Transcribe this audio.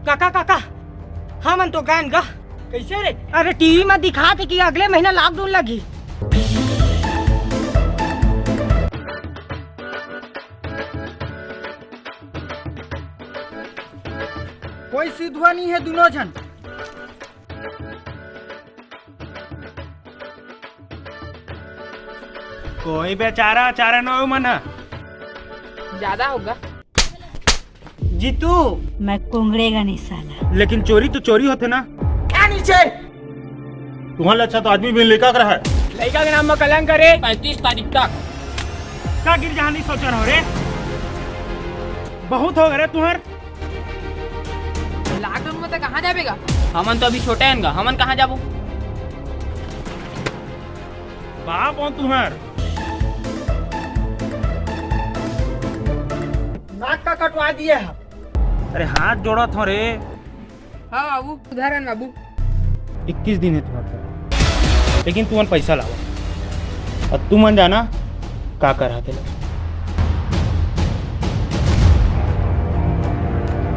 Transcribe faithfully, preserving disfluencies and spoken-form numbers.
काका, काका, हमन तो गएन गा। कइसे रे? अरे, टीवी म दिखात हे कि अगले महीना लॉकडाउन लगही। कोई सिधुआ नइ हे, दूनों झन। कोई बेचारा चारा न हो मन ह। ज्यादा होगा। जीतू। मैं कुंगड़े का नहीं साला। लेकिन चोरी तो चोरी होथे ना। क्या नीचे? तुम्हारा अच्छा तो आदमी भी लइका कर रहा है। लइका के नाम में कलंक करे पैंतीस तारीख तक। का गिर जहां नहीं सोचा रहो रे। बहुत हो गए रे तुहर। लॉकडाउन में तो कहाँ जाबे गा? हमन तो अभी छोटे हन गा, हमन कहाँ जाबो? बाप हो तुहर। नाक का कटवा दिए ह। अरे हाथ जोड़त हो रे। हाँ बाबू, उधार हन बाबू। इक्कीस दिन हे तुम्हारे पास, लेकिन तुमन पैसा लावा। अब तुमन जाना का कर हाथे लगा।